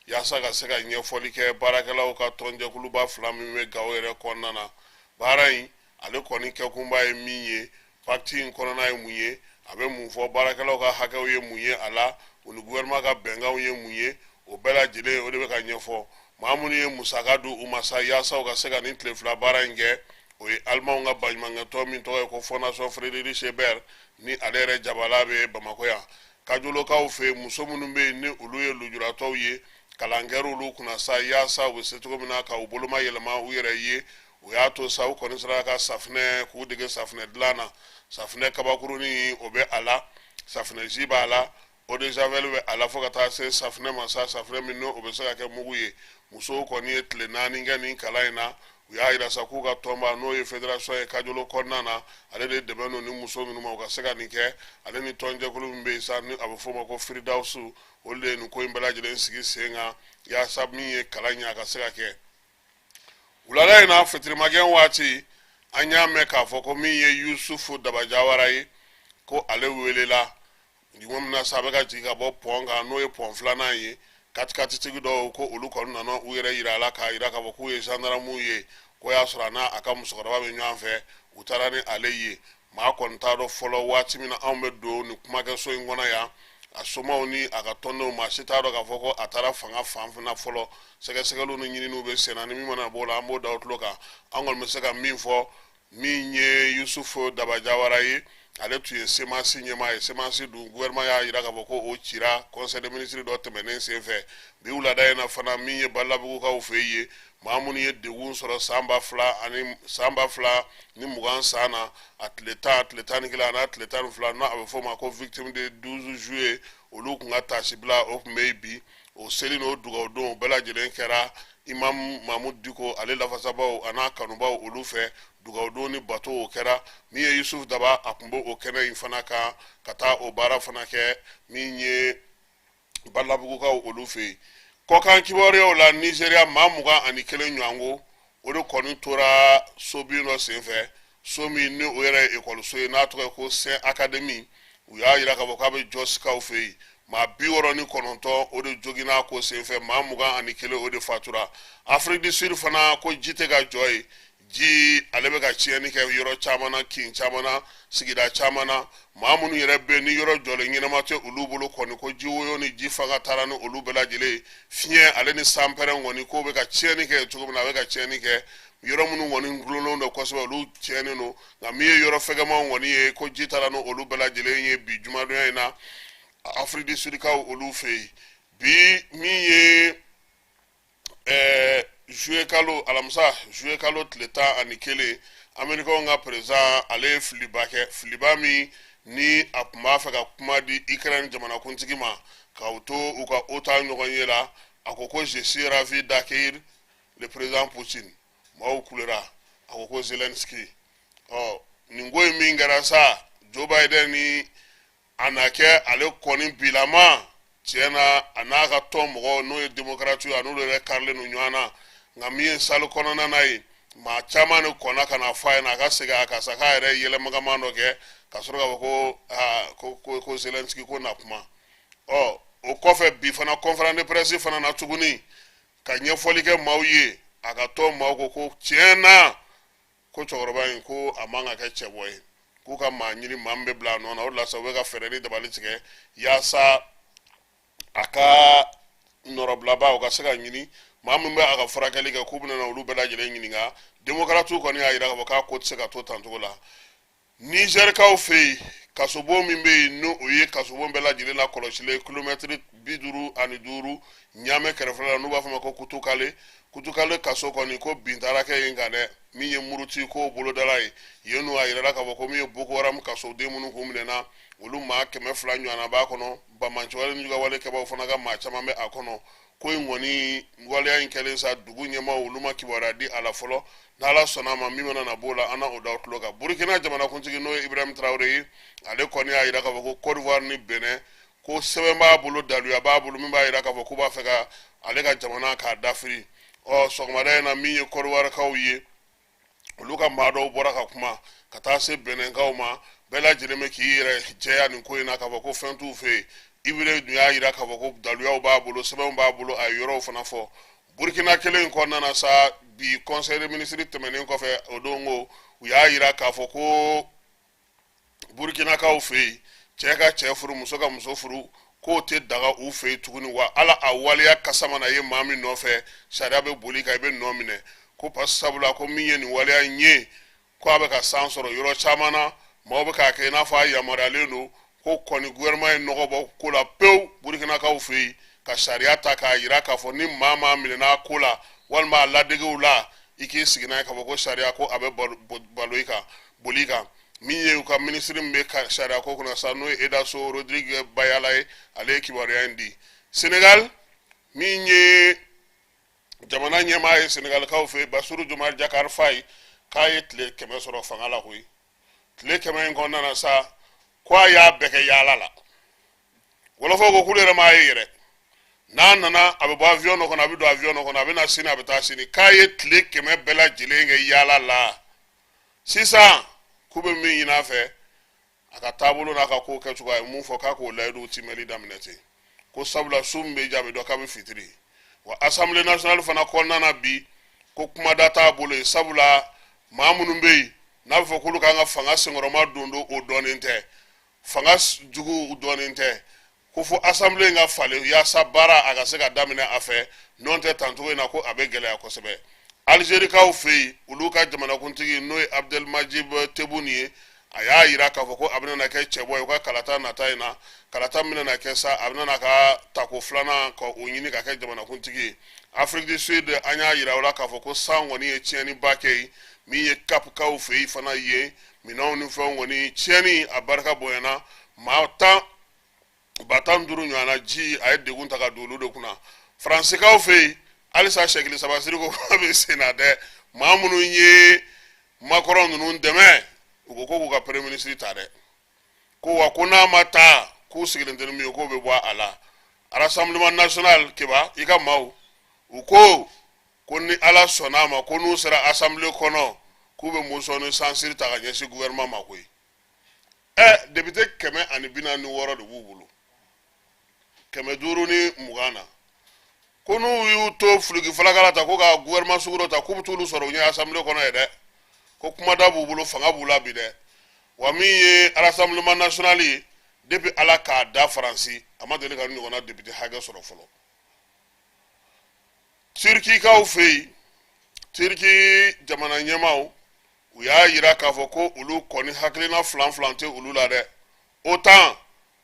yaasa ka se ka ɲɛfɔli kɛ baarakɛlaw ka tɔnjɛkuluba fila min bɛ Gawo yɛrɛ kɔnɔna na. Baara in ale kɔni kɛkunba ye min ye, pacte in kɔnɔna ye mun ye, a bɛ mun fɔ, baarakɛlaw ka hakɛw ye mun ye a la, u ni gouvernement ka bɛnkanw ye mun ye, o bɛɛ lajɛlen o de bɛ ka ɲɛfɔ. Maa minnu ye musaka di u ma sa yaasa u ka se ka nin tile fila baara in kɛ, o ye alimanw ka baɲumankɛtɔn min tɔgɔ ye ko Fondation Friedrich Ebert, ni ale yɛrɛ jabala bɛ Bamakɔ yan. Kajolokaw fɛ yen, muso minnu bɛ yen ni olu ye lujuratɔw ye, kalan kɛra olu kunna sa yaasa u bɛ se cogo min na ka u boloma yɛlɛma u yɛrɛ ye. O y'a to sa u kɔni sera ka safunɛ k'u dege safunɛ dilan na. Safunɛ kabakurunin o bɛ a la, safunɛji b'a la, eau de javel bɛ a la, fo ka taa se safunɛ ma sa, safunɛ min n'o bɛ se ka kɛ mugu ye. Musow kɔni ye tile 4 kɛ nin kalan in na. U y'a yira sa k'u ka tɔnba, n'o ye fédération ye Kajolo kɔnɔna na, ale de dɛmɛ don ni muso ninnu ma u ka se ka nin kɛ. Ale ni tɔnjɛkulu min bɛ yen sa ni a bɛ f'o ma ko Firidawusu, olu de ye nin ko in bɛɛ lajɛlen sigi sen kan yaasa min ye kalan ye a ka se ka kɛ. Wulada in na, fitirimakɛ waati, an y'a mɛn k'a fɔ ko min ye Yusufu Daba Jawara ye, ko ale welela juma min na sa, a bɛ ka jigin ka bɔ pɔn kan, n'o ye pɔn filanan ye. Katikatitigi dɔw ko olu kɔni nana u yɛrɛ yira a la k'a yira k'a fɔ k'u ye zandaramuw ye, ko y'a sɔrɔ a n'a a ka musokɔrɔba bɛ ɲɔgɔn fɛ, u taara ni ale ye. Maa kɔni t'a dɔn fɔlɔ waati min na anw bɛ don nin kumakɛso in kɔnɔ yan, a somaw ni a ka tɔndenw, maa si t'a dɔn k'a fɔ ko a taara fanga fan fana fɔlɔ. Sɛgɛsɛgɛliw ni ɲininiw bɛ senna, ni min mana b'o la, an b'o da o tulo kan. An kɔni bɛ se ka min fɔ, min ye Yusufu Daba Jawara ye, ale tun ye CMAS ɲɛmaa ye. CMAS dun, gouvernement y'a jira k'a fɔ ko o cira conseil des ministres dɔ tɛmɛnen senfɛ. Bi wulada in na fana, min ye Balabugukaw fɛ yen, maa minnu ye degun sɔrɔ san 2020 san na, a tile 10, tile 11 a n'a tile 12, n'a a bɛ f'o ma ko victime de 12 juillet, olu tun ka taasibila o tun bɛ yen bi. O seli n'o dugawudon bɛɛ lajɛlen kɛra imam Mamudu Diko ale lafasabaw a n'a kanubaw olu fɛ. Dugawudon ni bato o kɛra. Min ye Yusuf Daba, a tun b'o o kɛnɛ in fana kan ka taa o baara fana kɛ min ye Balabugukaw olu fɛ yen. Kɔkan kibaruyaw la, Nizeriya, maa 21 ɲɔgɔnko o de kɔni tora sobin dɔ senfɛ, so min ni o yɛrɛ ye ekɔliso ye n'a tɔgɔ ye ko Saint Academy. U y'a yira k'a fɔ k'a bɛ Jɔsikaw fɛ yen. Maa 69 o de joginna ko senfɛ, maa 21 o de fatura. Afrique du Sud fana, ko ji tɛ ka jɔ yen, ji ale bɛ ka tiɲɛni kɛ yɔrɔ caman na, kin caman na, sigida caman na. Maa minnu yɛrɛ bɛ ni yɔrɔ jɔlen ɲɛnama tɛ olu bolo kɔni, ko ji woyo ni ji fanga taara ni olu bɛɛ lajɛlen ye. Fiɲɛ ale ni sanpɛrɛn kɔni, k'o bɛ ka tiɲɛni kɛ cogo min na, a bɛ ka tiɲɛni kɛ yɔrɔ minnu kɔni gulonnen don kosɛbɛ, olu tiɲɛnen don, nka min ye yɔrɔ fɛgɛmanw kɔni ye, ko ji taara ni olu bɛɛ lajɛlen ye bi jumadonya in na Afrique du Sud kaw olu fɛ yen. Bi min ye juillet kalo, alamisa juillet kalo tile 11, amerikaw ka président ale ye filiba kɛ, filiba min ni a tun b'a fɛ ka kuma di Ukraine jamanakuntigi ma k'u to u ka OTAN ɲɔgɔn ye la. A ko ko je suis ravi d'accueillir le président Poutine. Maaw kulera. A ko ko Zelensky. Ɔ Nin ko in min kɛra sa, Joe Biden ni a na kɛ ale kɔni bilama tiɲɛ na, a n'a ka tɔn mɔgɔw, n'o ye démocrate ye, a n'olu yɛrɛ karilen don ɲɔgɔn na. Nka min ye salle kɔnɔna na ye, maa caman de kɔnna ka na fɔ a ɲɛna a ka segin a kan sa, k'a yɛrɛ yɛlɛmagaman dɔ kɛ ka sɔrɔ k'a fɔ ko aa ko Zelensky ko na kuma. Ɔ, o kɔfɛ bi fana, conférence de presse fana na tuguni ka ɲɛfɔli kɛ maaw ye. A ka tɔn maaw ko ko tiɲɛ na, ko cɛkɔrɔba in ko a man ka kɛ cɛbɔ ye, k'u ka maa ɲini, maa min bɛ bila a nɔ na. O de la sa, u bɛ ka fɛɛrɛ ni dabali tigɛ yaasa a ka nɔrɔbilaba o ka se ka ɲini, maa min bɛ a ka furakɛli kɛ, k'u bɛna na olu bɛɛ lajɛlen ɲininka. Démocrates kɔni y'a jira k'a fɔ k'a ko tɛ se ka to tan cogo la. Nizɛrikaw fɛ yen, kasobon min bɛ yen, n'o ye kasobon bɛɛ lajɛlen la kɔlɔsilen, kilomɛtiri 55 Ɲamɛ kɛrɛfɛla la, n'u b'a fɔ a ma ko Kutukale, Kutukale kaso kɔni, ko bin taara kɛ yen kan dɛ. Min ye muruti ko bolodala ye yen nɔ, a yirala k'a fɔ ko min ye Boko Haram kasoden minnu kun minɛna, olu maa 200 ɲɔgɔnna b'a kɔnɔ. Banbaanciwale ni juguyawale kɛbaaw fana ka maa caman bɛ a kɔnɔ. Ko in kɔni waleya in kɛlen sa, dugu ɲɛmaaw olu ma kibaruya di a la fɔlɔ. N'Ala sɔnna a ma, min mana na b'o la, an na o da tulo kan. Burukina jamanakuntigi, n'o ye Ibrahim Traoré ye, ale kɔni y'a jira k'a fɔ ko Côte d'Ivoire ni Benin, ko sɛbɛn b'a bolo, daluya b'a bolo min b'a jira k'a fɔ k'u b'a fɛ ka ale ka jamana k'a dafiri. Ɔ, sɔgɔmada in na, min ye Côte d'Ivoirekaw ye, olu ka maa dɔw bɔra ka kuma ka taa se Bɛnɛnkaw ma. Bɛɛ lajɛlen bɛ k'i yɛrɛ jɛya nin ko in na k'a fɔ ko fɛn t'u fɛ yen. Ibire dun y'a jira k'a fɔ ko daluyaw b'a bolo, sɛbɛnw b'a bolo, a ye yɔrɔw fana fɔ. Burukina kelen in kɔnɔna na sa, bi conseil des ministres tɛmɛnen kɔfɛ, o don ko u y'a jira k'a fɔ ko Burukinakaw fɛ yen, cɛ ka cɛ furu, muso ka muso furu, k'o tɛ daga u fɛ yen tuguni. Wa ala a waleya kasa mana ye maa min nɔfɛ, sariya bɛ boli kan, i bɛ nɔ minɛ. Ko parce sabula ko min ye nin waleya in ye, ko a bɛ ka san sɔrɔ yɔrɔ caman na, maaw bɛ k'a kɛ i n'a fɔ a yamaruyalen don. Ko kɔni gouvernement ye nɔgɔ bɔ ko la pewu Burukinakaw fɛ yen, ka sariya ta k'a jira k'a fɔ ni maa maa minɛna ko la walima a ladegew la, i k'i sigi n'a ye k'a fɔ ko sariya ko a bɛ balo i kan, boli kan. Min ye u ka minisiri min bɛ sariya ko kunna sa, n'o ye Edasso Rodrigue Bayala ye, ale ye kibaruya in di. Senegal, min ye jamana ɲɛmaa ye Senegalikaw fɛ, Bassirou Diomaye Diakhar Faye, k'a ye tile 100 sɔrɔ fanga la koyi. Tile 100 in kɔnɔna na sa, ko a y'a bɛɛ kɛ yaala la. Wɔlɔfɔw ko k'olu yɛrɛ m'a ye yɛrɛ. N'a nana, a bɛ bɔ avion dɔ kɔnɔ, a bɛ don avion dɔ kɔnɔ, a bɛ na sini, a bɛ taa sini. K'a ye tile 100 bɛɛ lajɛlen kɛ yaala la. Sisan k'u bɛ min ɲini a fɛ, a ka taabolo n'a ka ko kɛcogo, a ye mun fɔ, k'a k'o layiduw timɛli daminɛ ten, ko sabula su min bɛ jaabi dɔn k'a bɛ fitiri. Wa Assemblée nationale fana kɔnɔna na bi, ko kumada t'a bolo yen, sabula maa minnu bɛ yen n'a bɛ fɔ k'olu kan ka fanga senkɔrɔma don don, o dɔnnen tɛ, fanga juguw dɔnnen tɛ, ko fo assemblée in ka falen yaasa baara a ka se ka daminɛ a fɛ. N'o tɛ, tancogo in na, ko a bɛ gɛlɛya kosɛbɛ. Alizerikaw fɛ yen, olu ka jamanakuntigi, n'o ye Abdelmadjid Tebboune ye, a y'a jira k'a fɔ ko a bɛna na kɛ cɛbɔ ye u ka kalata nata in na. Kalata min bɛna na kɛ sa, a bɛna na ka tako filanan ka o ɲini ka kɛ jamanakuntigi ye. Afrique du Sud, an y'a jira o la k'a fɔ ko san kɔni ye tiɲɛniba kɛ yen. Min ye Kapkaw fɛ yen fana, yen minɛnw ni fɛnw kɔni tiɲɛni a barika bonyana, maa tan 15,000 ɲɔgɔnna ji a ye degun ta ka don olu de kunna. Faransikaw fɛ yen halisa, sɛkili saba siri ko bɛ sen na dɛ. Maa minnu ye Macron ninnu dɛmɛ, u ko k'u ka premier ministre ta dɛ, ko wa ko n'a ma ta, k'u sigilen tɛ ni min ye, k'o bɛ bɔ a la. Rassemblement national, Keba, i ka maaw, u ko ko ni Ala sɔnna a ma, ko n'u sera assemblée kɔnɔ, k'u bɛ motion de censure ta ka ɲɛsin gouvernement ma koyi. Ɛ, député 146 de b'u bolo, 520 na, ko n'u y'u to filiki falaka la ta ko ka gouvernement sugu dɔ ta, k'u bɛ t'olu sɔrɔ u ɲɛ assemblée kɔnɔ ye dɛ, ko kumada b'u bolo, fanga b'u la bi dɛ. Wa min ye Rassemblement national ye, depuis Ala k'a da Faransi, a ma deli ka nin ɲɔgɔnna député hakɛ sɔrɔ fɔlɔ. Turkikaw fɛ yen, Turki jamana ɲɛmaaw, u y'a jira k'a fɔ ko olu kɔni hakilina filan filan tɛ olu la dɛ. OTAN,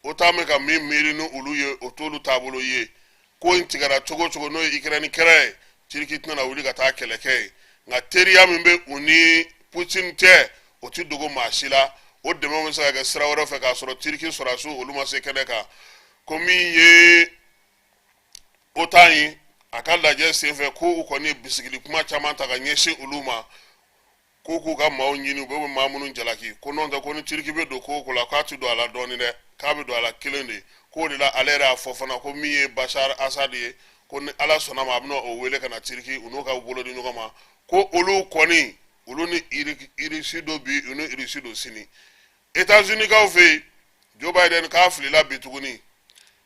OTAN bɛ ka min miiri ni olu ye, o t'olu taabolo ye. Ko in tigɛra cogo o cogo, n'o ye Ukraine kɛlɛ ye, Turki tɛna wuli ka taa kɛlɛ kɛ yen. Nka teriya min bɛ u ni Putin cɛ, o tɛ dogo maa si la. O dɛmɛ bɛ se ka kɛ sira wɛrɛ fɛ k'a sɔrɔ Turki sɔrɔdasiw olu ma se kɛnɛ kan. Ko min ye OTAN ye, a ka lajɛ senfɛ, ko u kɔni ye bisigili kuma caman ta ka ɲɛsin olu ma. k'u k'u ka maaw ɲini, u bɛ maa minnu jalaki, ko n'o tɛ ko ni Turiki bɛ don ko o ko la, k'a ti don a la dɔɔnin dɛ, k'a bɛ don a la kelen de. K'o de la ale yɛrɛ y'a fɔ fana ko min ye Bashar Asad ye, ko ni Ala sɔnna ma, a bɛna o wele ka na Turiki, u n'u ka bolo di ɲɔgɔn ma, ko olu kɔni, olu ni Irisi don bi, u ni Irisi don sini. États-Unis kaw fɛ yen, Joe Biden k'a filila bi tuguni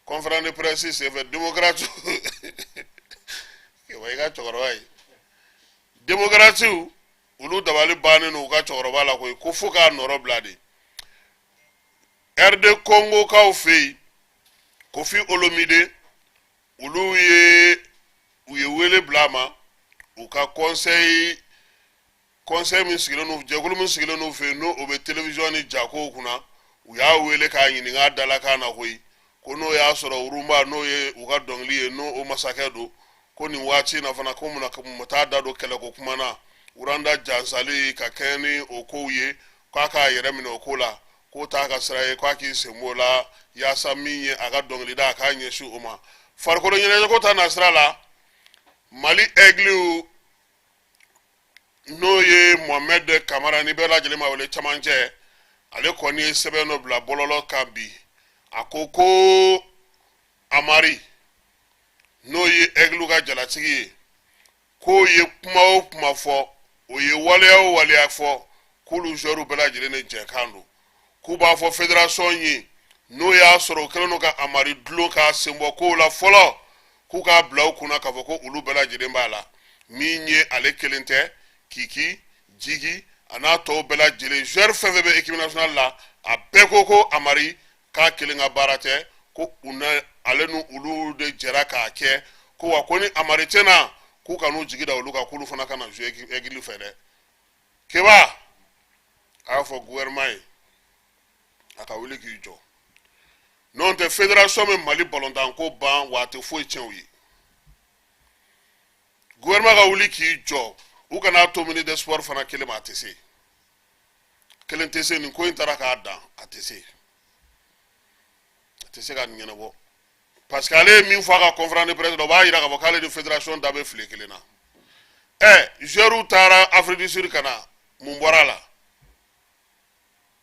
conférence de presse senfɛ. Démocrate wa, i ka cɛkɔrɔba ye, démocrates olu dabali bannen don u ka cɛkɔrɔba la koyi, ko fo k'a nɔrɔ bila de. RD Congo kaw fɛ yen, Koffi Olomide, olu ye u ye wele bila a ma u ka conseil min sigilen don, jɛkulu min sigilen don fɛ yen, n'o o bɛ télévision ni jakow kunna, u y'a wele k'a ɲininka a dalakan na koyi, ko n'o y'a sɔrɔ Rumba, n'o ye u ka dɔnkili ye, n'o o masakɛ don, ko nin waati in na fana, ko munna mun t'a da don kɛlɛko kuma na, Rwanda jansali ka kɛɲɛ ni o kow ye, k'a k'a yɛrɛ minɛ o ko la, k'o t'a ka sira ye, k'a k'i sen b'o la, yaasa min ye a ka dɔnkilida, a k'a ɲɛsin o ma. Farikolo ɲɛnajɛko ta nasira la, Mali Aigles, n'o ye Mohamed Kamara, ni bɛɛ lajɛlen b'a wele camancɛ, ale kɔni ye sɛbɛn dɔ bila bɔlɔlɔ kan bi. A ko ko Amari, n'o ye Aigles ka jalatigi ye, k'o ye kuma o kuma fɔ, o ye waleya o waleya fɔ, k'olu joueurs bɛɛ lajɛlen de jɛkan don, k'u b'a fɔ fédération ye, n'o y'a sɔrɔ u kɛlen don ka Amari dulon k'a senbɔ kow la fɔlɔ, k'u k'a bila u kunna k'a fɔ ko olu bɛɛ lajɛlen b'a la. Min ye ale kelen tɛ, Kiki Jigi a n'a tɔw bɛɛ lajɛlen, joueur fɛn fɛn bɛ équipe nationale la, a bɛɛ ko ko Amari k'a kelen ka baara tɛ, ko u na ale ni olu de jɛra k'a kɛ, ko wa ko ni Amari tɛna, k'u kan'u jigi da olu kan, k'olu fana kana jouer Aigle fɛ dɛ. Keba a y'a fɔ gouvernement ye a ka wuli k'i jɔ, n'o tɛ fédération bɛ Mali balontan ko ban wa, a tɛ foyi tiɲɛ u ye. Gouvernement ka wuli k'i jɔ, u kana to ministre des sports fana kelen ma, a tɛ se, kelen tɛ se. Nin ko in taara k'a dan, a tɛ se, a tɛ se ka nin ɲɛnabɔ, parce que ale ye min fɔ a ka conférence de presse la, o b'a yira k'a fɔ k'ale ni fédération da bɛ file kelen na. Ɛ, joueurs taara Afrique du Sud ka na, mun bɔra a la?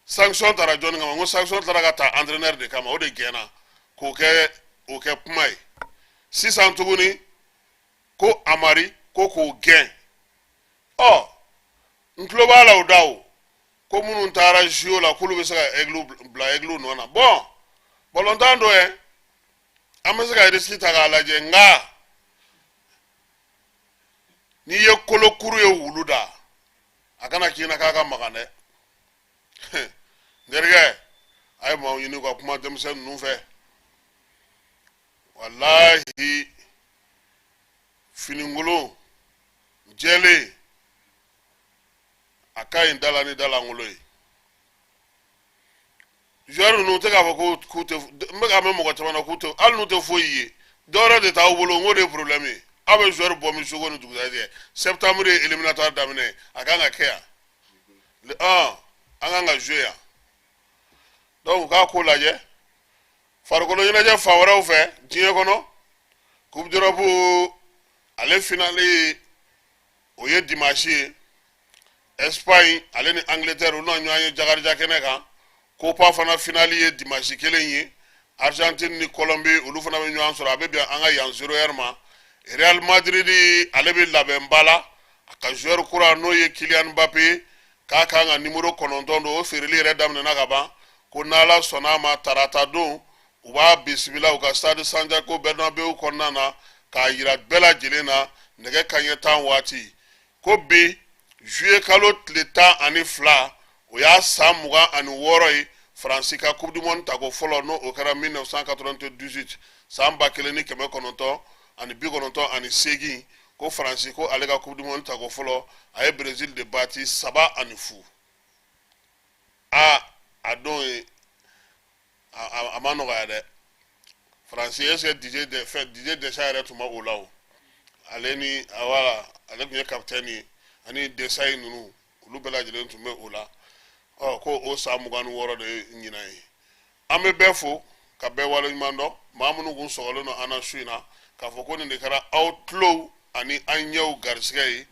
Sanction taara jɔnni kama? N ko sanction taara ka ta entraîneur de kama, o de gɛnna k'o kɛ, o kɛ kuma ye sisan tuguni ko Amari ko k'o gɛn. Ɔ, n tulo b'a la o da o ko minnu taara JO la, k'olu bɛ se ka Aigle bila Aigle nɔ na. Bon, balontan dɔ ye, an bɛ se ka risque ta k'a lajɛ, nka n'i ye kolokuru ye wulu da, a kana k'i ɲɛna k'a ka magan dɛ. N terikɛ, a ye maaw ɲini ka kuma denmisɛnnin ninnu fɛ. Walahi, finikolon jɛlen a ka ɲi da la ni da lankolon ye. Joueur ninnu tɛ k'a fɔ ko k'u tɛ, n bɛ k'a mɛn mɔgɔ caman na k'u tɛ, hali n'u tɛ foyi ye, dɔwɛrɛ de t'aw bolo. N k'o de ye problème ye. Aw bɛ joueur bɔ min suko ni dugusajɛ, septembre ye éliminatoire daminɛ, a kan ka kɛ yan le 1, an kan ka jouer yan. Donc u k'a ko lajɛ. Farikolo ɲɛnajɛ fan wɛrɛw fɛ diɲɛ kɔnɔ, Coupe d'Europe, ale finale o ye dimanche ye. Espagne ale ni Angleterre, olu na ɲɔgɔn ye Jakarija kɛnɛ kan. Copa fana finale ye dimanche kelen ye, Argentine ni Colombie, olu fana bɛ ɲɔgɔn sɔrɔ, a bɛ bɛn an ka yan 0 heure ma. Real Madrid, ale bɛ labɛnba la, a ka joueur kura, n'o ye Kylian Mbappé, k'a kan ka numéro 9 don, o feereli yɛrɛ daminɛna ka ban, ko n'Ala sɔnna a ma, tarata don u b'a bisimila u ka stade Santiago Bernabéu kɔnɔna na k'a yira bɛɛ lajɛlen na nɛgɛ kanɲɛ 10 waati. Ko bi juillet kalo tile 12, o y'a san 26 ye Faransi ka Coupe du monde tako fɔlɔ, n'o o kɛra 1998, san 1998, ko Faransi ko ale ka Coupe du monde tako fɔlɔ, a ye Brésil de bati 3-0. A don ye a ma nɔgɔya dɛ. Faransi, est ce que Didier de fɛn Didier Deschamps yɛrɛ tun ma o la o, ale ni wala ale tun ye capitaine ye, ani Desailly ninnu, olu bɛɛ lajɛlen tun bɛ o la. Ɔ, ko o san 26 de ye ɲinan ye. An bɛ bɛɛ fo ka bɛɛ waleɲuman dɔn, maa minnu kun sɔgɔlen don an na su in na, k'a fɔ ko nin de kɛra aw tulow ani an ɲɛw garisigɛ ye.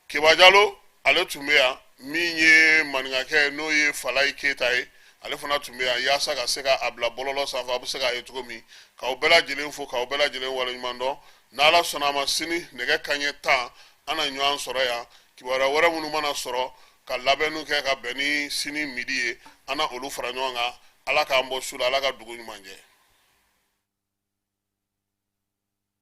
Keba Jalo, ale tun bɛ yan. Min ye maninkakɛ, n'o ye Falayi Keyita ye, ale fana tun bɛ yan yaasa ka se ka a bila bɔlɔlɔ sanfɛ, a bɛ se k'a ye cogo min. K'aw bɛɛ lajɛlen fo, k'aw bɛɛ lajɛlen waleɲuman dɔn. N'Ala sɔnna a ma, sini nɛgɛ kanɲɛ 10, an na ɲɔgɔn sɔrɔ yan. Kibaruya wɛrɛ minnu mana sɔrɔ ka labɛnniw kɛ ka bɛn ni sini midi ye, an na olu fara ɲɔgɔn kan. Ala k'an bɔ su la, Ala ka dugu ɲuman jɛ.